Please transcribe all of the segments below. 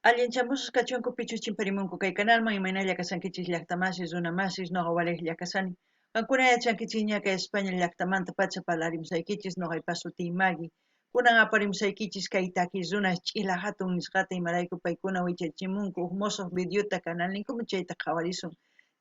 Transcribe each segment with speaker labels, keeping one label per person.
Speaker 1: Allinchamusqa kachunku pichus chimparimunku kay kanalman, imaynalla kashankichis llaqtamasis, runamasis, noqa walejlla kashani. Qankuna yachankichikña kay España llaqtamanta pacha parlarimusaykichis, noqaypa sutiy Maggie. Kunan aparimusaykichis kay takiy runas Ch'ila Hatun nisqata, imarayku paykuna wichachimunku uj mosoj videota kanalninkuman, chayta qhawarisun.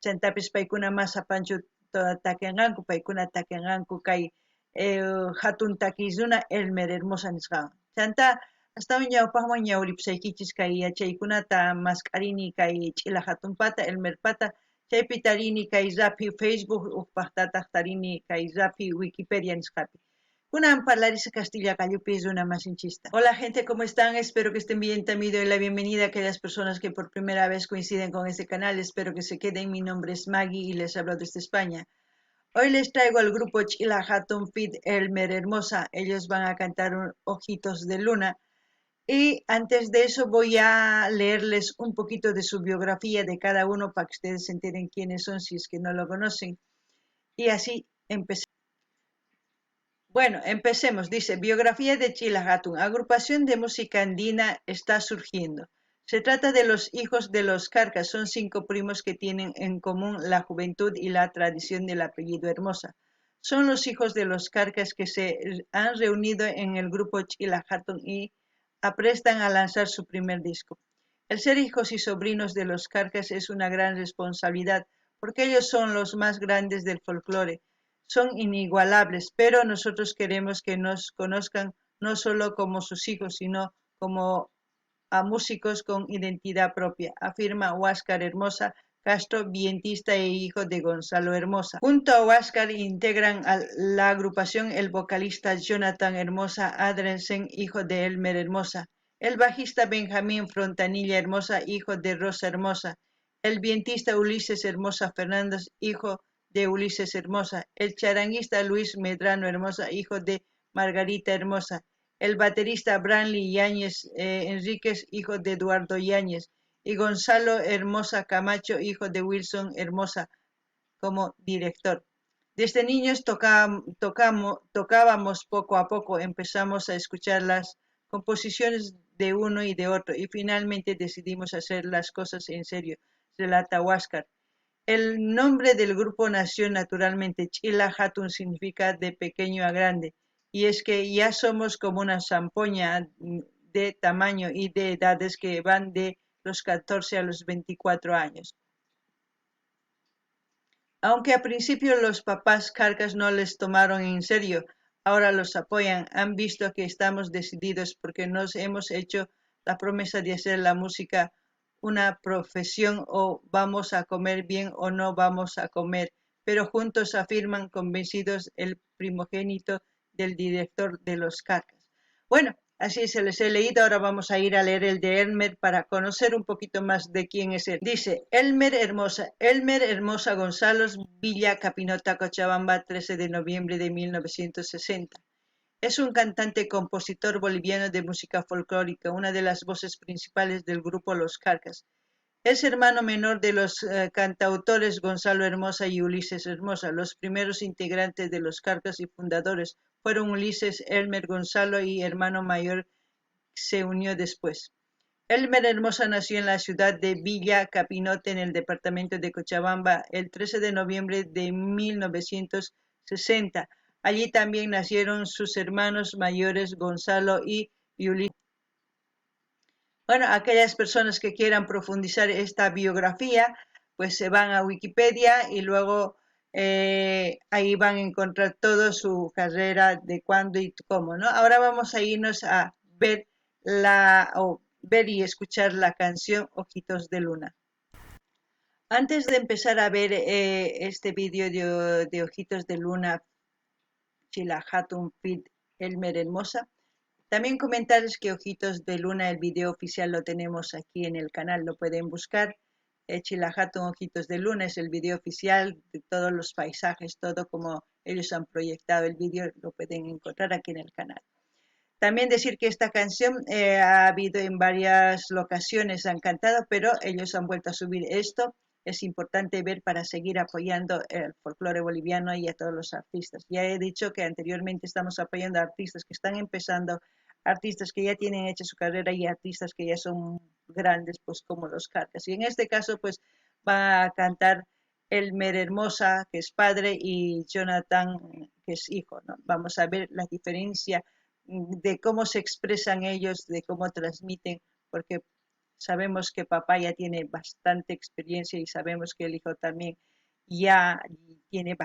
Speaker 1: Chantapis paykuna mas sapanchu takenqanku, paykuna takenqanku kay hatun takiy runa Elmer Hermosa nisqawan. Chantá astawan ñawpajman ñawripusaykichis kay yachaykunata mask'arini kay Ch'ila Hatunpata, Elmerpata, chaypi tarini kay raphi Facebook, ujpajtataj tarini kay raphi Wikipedia nisqapi. Kunan parlarisaq kastilla qallupi runa masinchista. Hola, gente, ¿cómo están? Espero que estén bien. También doy la bienvenida a aquellas personas que por primera vez coinciden con este canal. Espero que se queden. Mi nombre es Maggie y les hablo desde España. Hoy les traigo al grupo Ch'ila Hatun feat Elmer Hermosa. Ellos van a cantar un Ojitos de Luna. Y antes de eso voy a leerles un poquito de su biografía de cada uno para que ustedes se enteren quiénes son si es que no lo conocen. Y así empecemos. Bueno, empecemos. Dice: biografía de Ch'ila Hatun. Agrupación de música andina está surgiendo. Se trata de los hijos de los Carcas. Son cinco primos que tienen en común la juventud y la tradición del apellido Hermosa. Son los hijos de los Carcas que se han reunido en el grupo Ch'ila Hatun y aprestan a lanzar su primer disco. El ser hijos y sobrinos de los Carcas es una gran responsabilidad, porque ellos son los más grandes del folclore. Son inigualables, pero nosotros queremos que nos conozcan no solo como sus hijos, sino como a músicos con identidad propia, afirma Huáscar Hermosa Castro, vientista e hijo de Gonzalo Hermosa. Junto a Huáscar integran a la agrupación el vocalista Jonathan Hermosa Adrensen, hijo de Elmer Hermosa, el bajista Benjamín Frontanilla Hermosa, hijo de Rosa Hermosa, el vientista Ulises Hermosa Fernández, hijo de Ulises Hermosa, el charanguista Luis Medrano Hermosa, hijo de Margarita Hermosa, el baterista Branly Yáñez Enríquez, hijo de Eduardo Yáñez, y Gonzalo Hermosa Camacho, hijo de Wilson Hermosa, como director. Desde niños tocábamos poco a poco, empezamos a escuchar las composiciones de uno y de otro y finalmente decidimos hacer las cosas en serio, relata Huáscar. El nombre del grupo nació naturalmente. Ch'ila Hatun significa de pequeño a grande, y es que ya somos como una zampoña de tamaño y de edades que van de los 14 a los 24 años. Aunque a principio los papás Carcas no les tomaron en serio, ahora los apoyan. Han visto que estamos decididos porque nos hemos hecho la promesa de hacer la música una profesión: o vamos a comer bien o no vamos a comer, pero juntos, afirman convencidos el primogénito del director de los Carcas. Bueno, así se les he leído, ahora vamos a ir a leer el de Elmer para conocer un poquito más de quién es él. Dice, Elmer Hermosa, Elmer Hermosa González, Villa Capinota, Cochabamba, 13 de noviembre de 1960. Es un cantante compositor boliviano de música folclórica, una de las voces principales del grupo Los Carcas. Es hermano menor de los cantautores Gonzalo Hermosa y Ulises Hermosa. Los primeros integrantes de Los Carcas y fundadores fueron Ulises, Elmer, Gonzalo y hermano mayor se unió después. Elmer Hermosa nació en la ciudad de Villa Capinote, en el departamento de Cochabamba, el 13 de noviembre de 1960. Allí también nacieron sus hermanos mayores Gonzalo y Ulises. Bueno, aquellas personas que quieran profundizar esta biografía, pues se van a Wikipedia y luego ahí van a encontrar toda su carrera, de cuándo y cómo, ¿no? Ahora vamos a irnos a ver y escuchar la canción Ojitos de Luna. Antes de empezar a ver este vídeo de Ojitos de Luna, Ch'ila Hatun feat Elmer Hermosa, también comentarles que Ojitos de Luna, el video oficial lo tenemos aquí en el canal, lo pueden buscar. Ch'ila Hatun Ojitos de Luna es el video oficial de todos los paisajes, todo como ellos han proyectado el video, lo pueden encontrar aquí en el canal. También decir que esta canción ha habido en varias locaciones, han cantado, pero ellos han vuelto a subir esto. Es importante ver para seguir apoyando el folclore boliviano y a todos los artistas. Ya he dicho que anteriormente estamos apoyando a artistas que están empezando, artistas que ya tienen hecha su carrera y artistas que ya son grandes pues como los Kjarkas. Y en este caso pues va a cantar Elmer Hermosa, que es padre, y Jonathan, que es hijo, ¿no? Vamos a ver la diferencia de cómo se expresan ellos, de cómo transmiten, porque sabemos que papá ya tiene bastante experiencia y sabemos que el hijo también ya tiene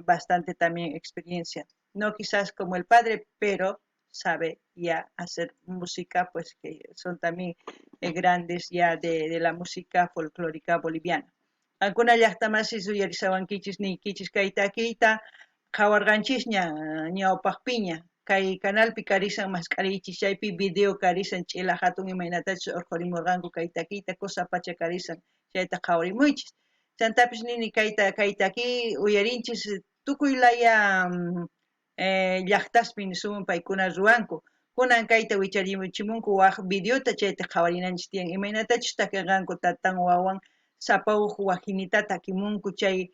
Speaker 1: bastante también experiencia. No quizás como el padre, pero sabe ya hacer música, pues que son también grandes ya de la música folclórica boliviana. Qankuna llaqta masis uyarisawankichis niykichis kay takiyta qhawarqanchisña ñawpaqpiña kay canalpi karisan mask'ariychis chaypi video karisan ch'ila hatun imaynatachus urqhurimurqanku kay takiyta cosa pacha karisan chayta qhawarimuychis. Chantapis nini kay takiy uyarinchis tukuy laya llaqtaspi nisunman paykuna ruwanku. Kunan kayta wicharichimunku waj videota chayta qhawarinanchis tiyan imaynatachus takirqanku tatan wawan sapa uj wajinita takimunku chay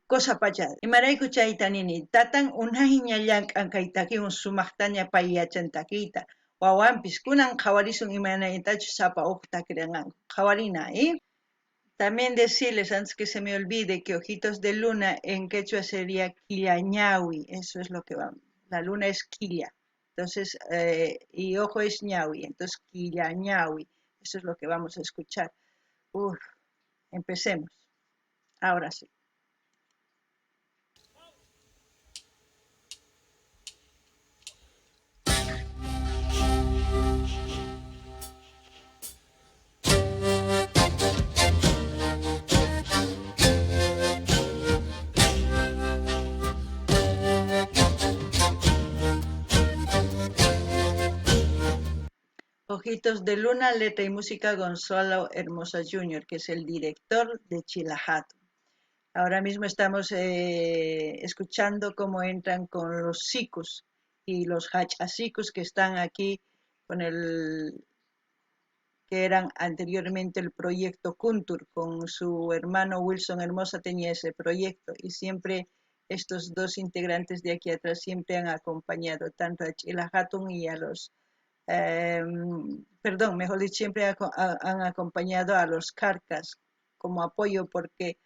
Speaker 1: cosa pacha. Imarayku chayta nini tatan unayña llank'an kay takiwan sumaqtaña pay yachan takiyta. Wawanpis kunan qhawarisun imaynatachus sapa uj takirinqanku. Qhawarina, ¿eh? También decirles, antes que se me olvide, que ojitos de luna en quechua sería quillañawi, eso es lo que va. La luna es quilla, entonces, y ojo es ñawi, entonces quillañawi, eso es lo que vamos a escuchar. Uf, empecemos, ahora sí. Ojitos de Luna, letra y música Gonzalo Hermosa Jr., que es el director de Chila Hatun. Ahora mismo estamos escuchando cómo entran con los sikus y los hachasikus que están aquí con el que eran anteriormente el proyecto Kuntur, con su hermano Wilson Hermosa tenía ese proyecto y siempre estos dos integrantes de aquí atrás siempre han acompañado tanto a Chila Hatun y a los perdón, mejor dicho, siempre han acompañado a los Kjarkas como apoyo, porque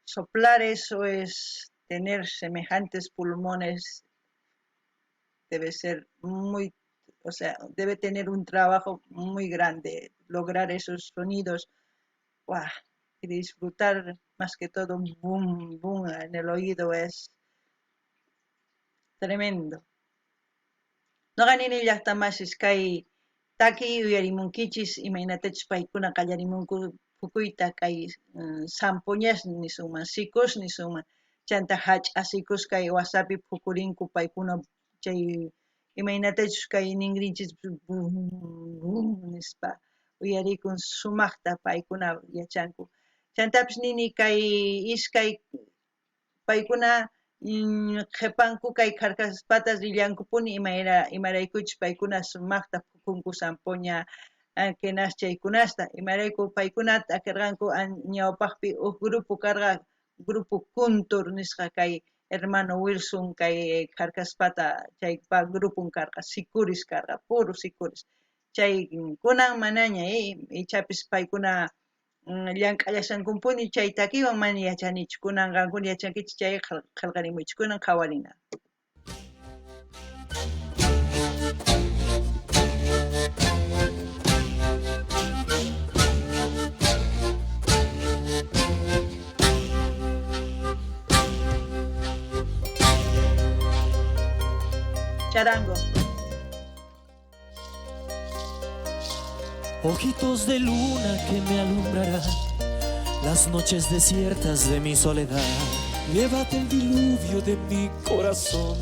Speaker 1: soplar eso es tener semejantes pulmones, debe ser muy, o sea, debe tener un trabajo muy grande, lograr esos sonidos, ¡guau! Y disfrutar más que todo un boom, boom en el oído es tremendo. Noqa nini llaqta masis kay taki uyarimunkichis imaynatachus paykuna qallarimunku phukuyta kay zampoñas nisunman, sikus nisunman, chanta hach'asikus kay wasapi phukurinku paykuna chay imaynatachus kay ningrinchis bum, bum nispa uyarikun sumaqta paykuna yachanku. Chantapis nini kay iskay paykuna qhipanku kay Kjarkaspatas rillankupuni imaraykuchus paykuna sumaqta phukunku zampoña quenas chaykunasta imarayku paykuna t'akirqanku ñawpaqpi uj grupo karqa grupo Kuntur nisqa kay hermano Wilson kay Kjarkaspata chaypa grupon karqa sikuris karqa puro sikuris chay kunan manaña ichapis paykuna llank'allashankumpuni chay takiwan mana yachanichu kunan qankuna yachankichis chay qillqarimuychis kunan qhawarina. Charango.
Speaker 2: Ojitos de luna que me alumbrarán las noches desiertas de mi soledad. Llévate el diluvio de mi corazón,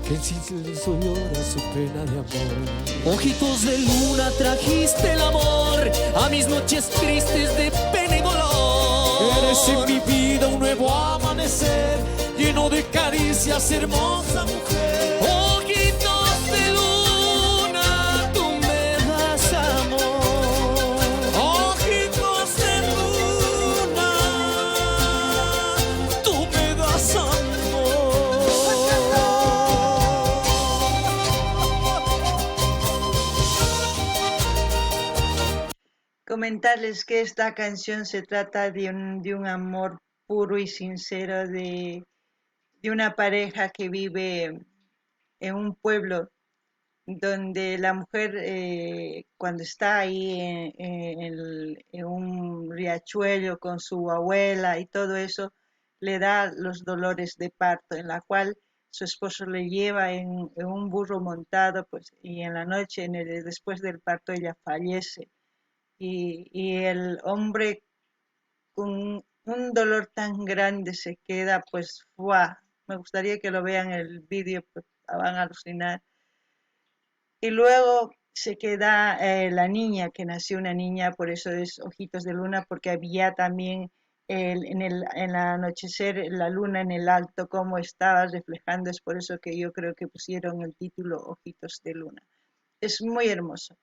Speaker 2: que en silencio llora su pena de amor. Ojitos de luna, trajiste el amor a mis noches tristes de pena y dolor. Eres en mi vida un nuevo amanecer, lleno de caricias, hermosa mujer. Ojitos de luna, tú me das amor. Ojitos de luna, tú me das amor.
Speaker 1: Comentarles que esta canción se trata de un amor puro y sincero de una pareja que vive en un pueblo donde la mujer, cuando está ahí en un riachuelo con su abuela y todo eso, le da los dolores de parto, en la cual su esposo le lleva en un burro montado, pues, y en la noche, después del parto, ella fallece. Y el hombre con un dolor tan grande se queda, pues, ¡buah! Me gustaría que lo vean el vídeo, pues, van a alucinar. Y luego se queda la niña, que nació una niña, por eso es Ojitos de Luna, porque había también en el anochecer la luna en el alto, como estaba reflejando, es por eso que yo creo que pusieron el título Ojitos de Luna. Es muy hermoso.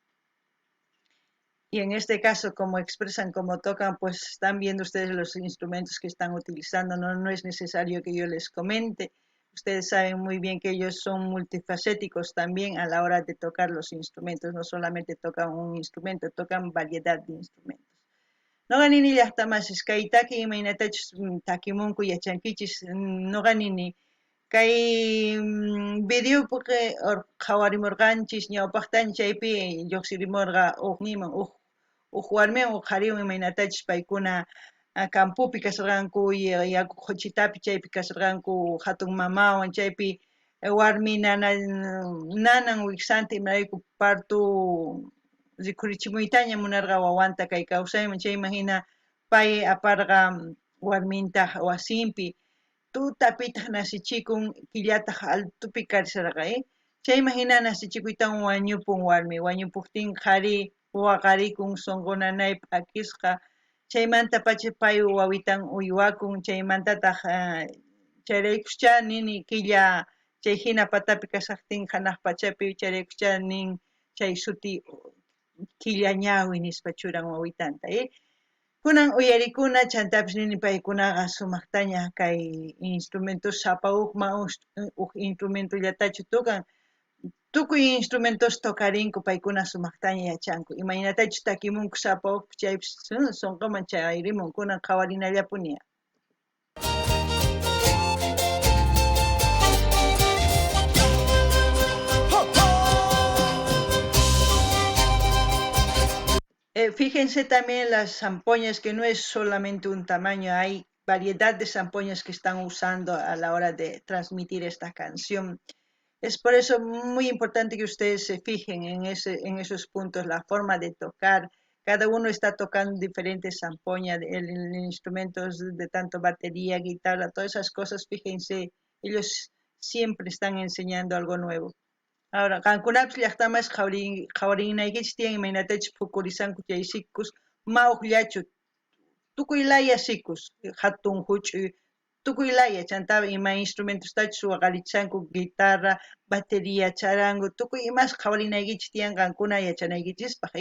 Speaker 1: Y en este caso, como expresan, como tocan, pues están viendo ustedes los instrumentos que están utilizando, no es necesario que yo les comente. Ustedes saben muy bien que ellos son multifacéticos también a la hora de tocar los instrumentos, no solamente tocan un instrumento, tocan variedad de instrumentos. Noqa nini llaqtamasis kay taki imaynatachus takimunku yachankichis, noqa nini kay videopiqa qhawarimurqanchis ñawpaqtan chaypi lluqsirimurqa uj niman uj warmiwan uj qhariwan imaynatachus paykuna campopi kasharqanku, yaku qhuchitapi chaypi kasharqanku hatun mamawan, chaypi warmi nanan wiksanta imarayku parto rikhurichimuytaña munarqa wawanta kay kawsayman, chayman hina pay aparqa warminta wasinpi, tutapitaq nasichikun killataq altopi kasharqa, chayman hina nasichikuytawan wañupun warmi, wañupuqtin qhari waqarikun sunqu nanay p'akisqa, chaymantapacha pay wawitan uywakun, chaymantataq chayraykuschá nini killa chay hina patapi kashaqtin hanaq pachapi chayraykuschá nin chay suti killa ñawi nispa churan wawitanta. Kunan uyarikuna chantapis nini paykunaqa sumaqtaña kay instrumentos sapa hukman huk instrumentollatachu tocan, tukuy instrumentos tocarinku paykuna sumaqtaña yachanku, imaynatachus takimunku sapa huk chaypis sunquman chayarimun, kunan qhawarinallapuni. Fíjense también las zampoñas, que no es solamente un tamaño, hay variedad de zampoñas que están usando a la hora de transmitir esta canción. Es por eso muy importante que ustedes se fijen en esos puntos, la forma de tocar. Cada uno está tocando diferentes zampoñas, el instrumentos de tanto batería, guitarra, todas esas cosas, fíjense, ellos siempre están enseñando algo nuevo. Ahora, qankunapis llaqtamas qhawarinaykichis tiyan imaynatachus phukurisanku chay sikus, ma uqllachu, tukuy laya sikus, hatun huch'uy, tukuy laya, chanta ima instrumentostachus waqarichanku, guitarra, batería, charango, tukuy imas qhawarinaykichis tiyan qankuna yachanaykichispaq,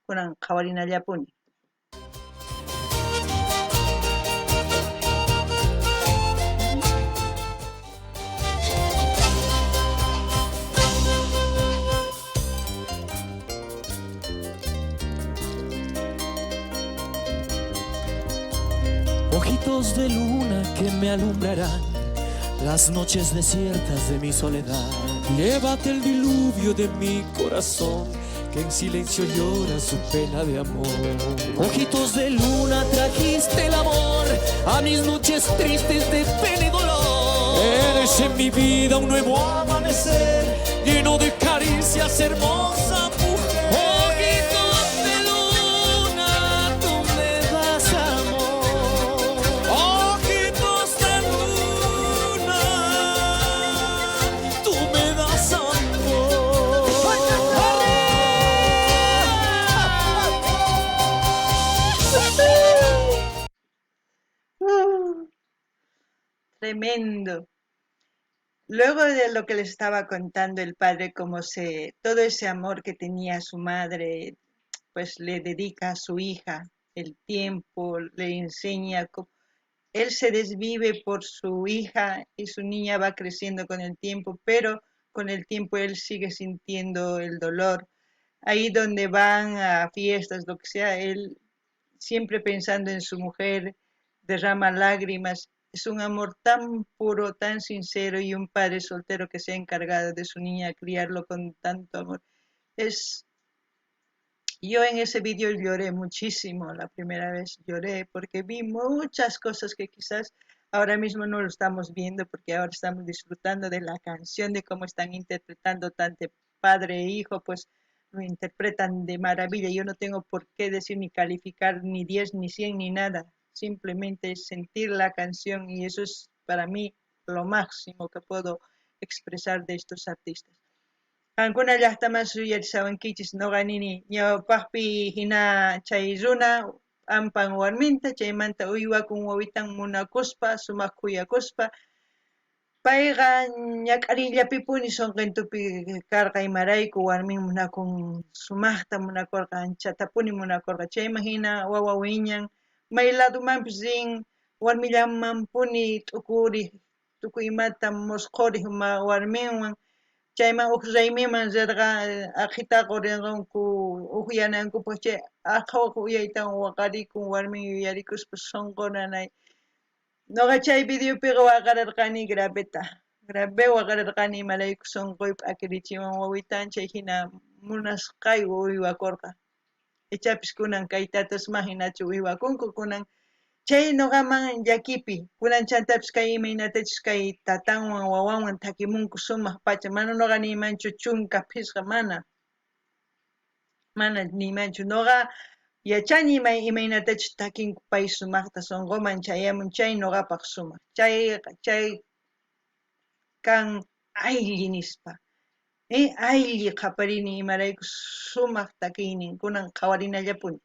Speaker 1: kunan qhawarinallapuni.
Speaker 2: Ojitos de luna que me alumbrarán las noches desiertas de mi soledad. Llévate el diluvio de mi corazón, que en silencio llora su pena de amor. Ojitos de luna, trajiste el amor a mis noches tristes de pena y dolor. Eres en mi vida un nuevo amanecer, lleno de caricias, hermosa mujer. Ojitos de luna, tú me das amor. Ojitos de luna, tú me das amor.
Speaker 1: Tremendo. Luego de lo que les estaba contando el padre, cómo todo ese amor que tenía su madre, pues le dedica a su hija el tiempo, le enseña cómo, él se desvive por su hija y su niña va creciendo con el tiempo, pero con el tiempo él sigue sintiendo el dolor. Ahí donde van a fiestas, lo que sea, él siempre pensando en su mujer, derrama lágrimas. Es un amor tan puro, tan sincero y un padre soltero que se ha encargado de su niña, criarlo con tanto amor. Es yo en ese vídeo lloré muchísimo la primera vez, lloré porque vi muchas cosas que quizás ahora mismo no lo estamos viendo porque ahora estamos disfrutando de la canción, de cómo están interpretando tanto padre e hijo, pues lo interpretan de maravilla. Yo no tengo por qué decir ni calificar ni 10, ni 100, ni nada. Simplemente es sentir la canción y eso es para mí lo máximo que puedo expresar de estos artistas. Qankuna llaqtaman suyarisawankichis noqa nini ñawpaqpi hina chay runa p'ampan warminta chaymanta uywakun wawitan munakuspa sumaq khuyakuspa payqa ñak'ariyllapipuni sunqintupi karqa imarayku warmin munakun sumaqta munakurqa anchatapuni munakurqa chayman hina wawa wiñan may ladumanpis rin warmillamanpuni t'ukuriq tukuy imata musqhuriq warminwan chayman uj raymiman rirqa aqhita qurinqanku ujyanankupaq chay aqhawan uyaytawan waqarikun warmin yuyarikuspa sunqu nanay. Noqa chay videopiqa waqararqani graveta, grave waqararqani imarayku sunquy p'akirichiwan wawitan chay hina munasqay uywakurqa. Ichapis kunan kay tatasman hinachu uywakunku kunan chay noqaman llakipi kunan chantapis kay imaynatachus kay tatanwan wawanwan takimunku sumaq pacha mana noqa niymanchu chunka phisqa mana mana niymanchu noqa yachani imaynatachus takinku pay sumaqta sunquman chayamun chay noqapaq sumaq chay chay kan aylli nispa aylli qhaparini imarayku sumaq takiynin kunan qhawarinallapuni.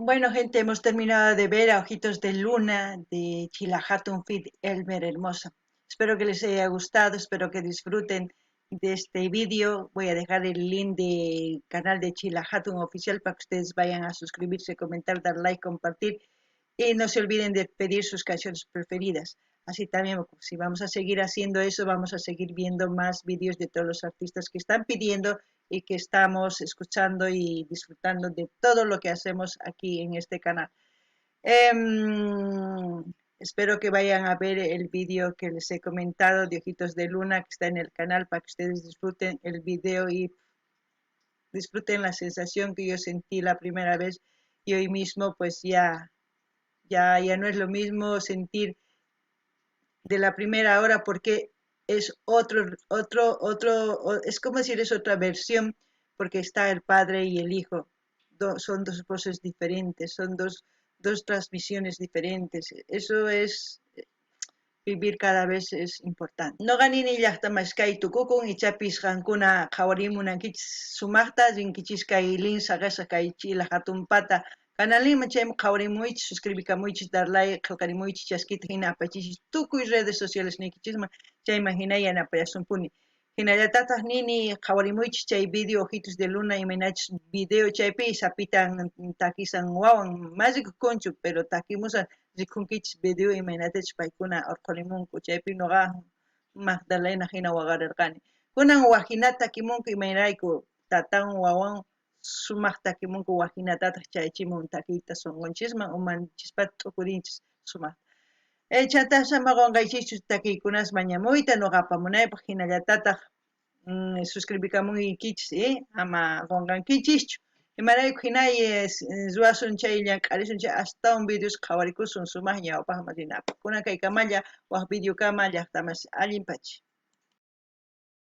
Speaker 1: Bueno, gente, hemos terminado de ver a Ojitos de Luna de Chila Jatun feat Elmer Hermosa. Espero que les haya gustado, espero que disfruten de este vídeo. Voy a dejar el link del canal de Chila Jatun oficial para que ustedes vayan a suscribirse, comentar, dar like, compartir y no se olviden de pedir sus canciones preferidas. Así también, si vamos a seguir haciendo eso, vamos a seguir viendo más vídeos de todos los artistas que están pidiendo y que estamos escuchando y disfrutando de todo lo que hacemos aquí en este canal. Espero que vayan a ver el vídeo que les he comentado de Ojitos de Luna que está en el canal para que ustedes disfruten el video y disfruten la sensación que yo sentí la primera vez y hoy mismo pues ya no es lo mismo sentir de la primera hora porque es otro, es como decir, es otra versión porque está el padre y el hijo, son dos voces diferentes, son dos transmisiones diferentes. Eso es vivir cada vez es importante. Noqa nini llaqtamas kay tukukun ichapis qankuna qhawarimunankichis sumaqta rinkichis kay link saqesqa kay Chila Jatunpata kanalinman chayman qhawarimuychis suscribikamuychis dar like qillqarimuychis chaskita hina apachichis tukuy redes sociales niykichisman chayman hina yanapayasunpuni. Hinallatataq nini qhawarimuychis chay video Ojitos de Luna imaynachus video chaypi sapitan takisan wawan ma rikukunchu pero takimusan rikunkichis video imaynatachus paykuna urqhurimunku chaypi noqa Magdalena hina waqarirqani. Kunan wajinata takimunku imaynarayku tatan wawan sumaq takimunku wajinatataq chayachimun takiyta sunqunchisman umanchispata t'ukurinchis sumaqta. Chantapis ama qunqaychischu takiykunas mañamuyta noqa apamunaypaq hinallatataq suscribikamuykichis ama qunqankichischu. Imarayku hinay ruwasun chay llank'arisun chay astawan videos qhawarikusun sumaq ñawpaqman rinapaq. Kunan kaykamalla waq videokama llaqtamas allin pacha.